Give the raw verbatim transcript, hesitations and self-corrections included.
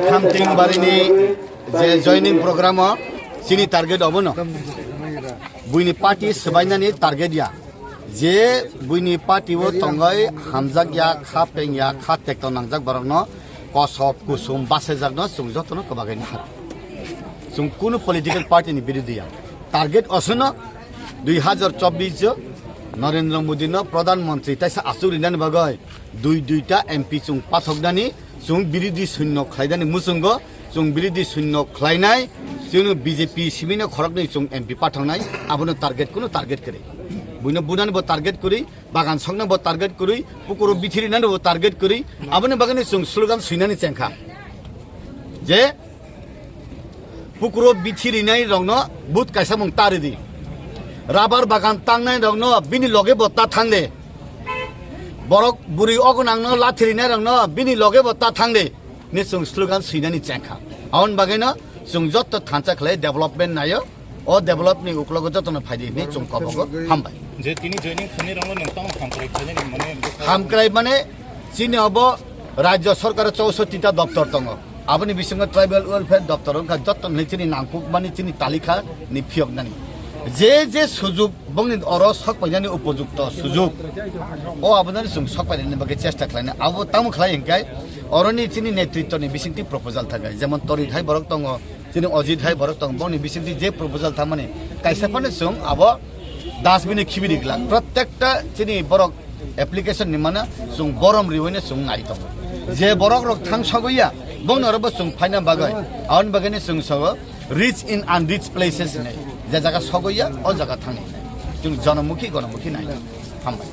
Khamting barini je joining program o chini target obono. Buini party swbainani target ya. Je buini party o tongoi hamjak ya, kha peng ya, kha tekto nangjak borokno kosop kusum basejakno chwng jotono kwbagwi nahar. Chwng kunu political party ni birodhi ya. Target osono dui hazar chobbish o Narendra Modi no Pradhan Mantri taisa achuk rinani bagwi dui duita M P chwng pathoknani, chwng birodhi sunno khlainani muchungo, chwng birodhi sunno khlainai, chwngno B J P simino khoroknwi chwng M P pathoknai, abono target, kuno target kwrwi. Buino bunani bo target kwrwi, bagan sokno bo target kwrwi, pukuro bithi rinani bo target kwrwi, aboni bagwino chwng slogan swinani chengkha. Je pukuro bithi rinai rokno but kaisa mung ta ridi. Rabar bagan tangnai rokno bini loge bo ta thangde. Borok buri ogonangno lathi rinai rokno bini loge bo ta thangde. Ni chwng slogan swinani chengkha. Aboni bagwino chwng jotto thansa khlai development naio. O develop ni uklogo jotono phaidi hinwi chwng kobogo hambai. Je tini joining khainai rokno nwng tamo hamkrai khainani mane hamkrai mane chini obo rajya sarkar chousotti ta doptor tongo. Aboni bisingo tribal welfare doptor wngkha joto hinwi chini nangkukmani chini talikha ni phiyoknani. Je je sujuk bongni oro sok painani upojukto sujuk. O abonani chwng sok painani bagwi chesta khlainai. Abo tamo khlai hwnkhe oroni chini netritwni bisingtwi proposal thangkha. Jemon Torit hai borok tongo, chini Ojit hai borok tongo, bongni bisingtwi je proposal thangmani kaisa phano chwng abo dustbin-o khibi ri glak. Protekta chini borok application ni mana chwng borom riwino chwng nai tongo. Je borok rok thang sogwi ya, bongni oro bo chwng phaina bagwi, aboni bagwino chwng sogo rich in unreached places hinwi. Je jaga sogwi ya, o jaga thangni hinwi. Chwng jonomukhi gonomukhi nai. Hambai.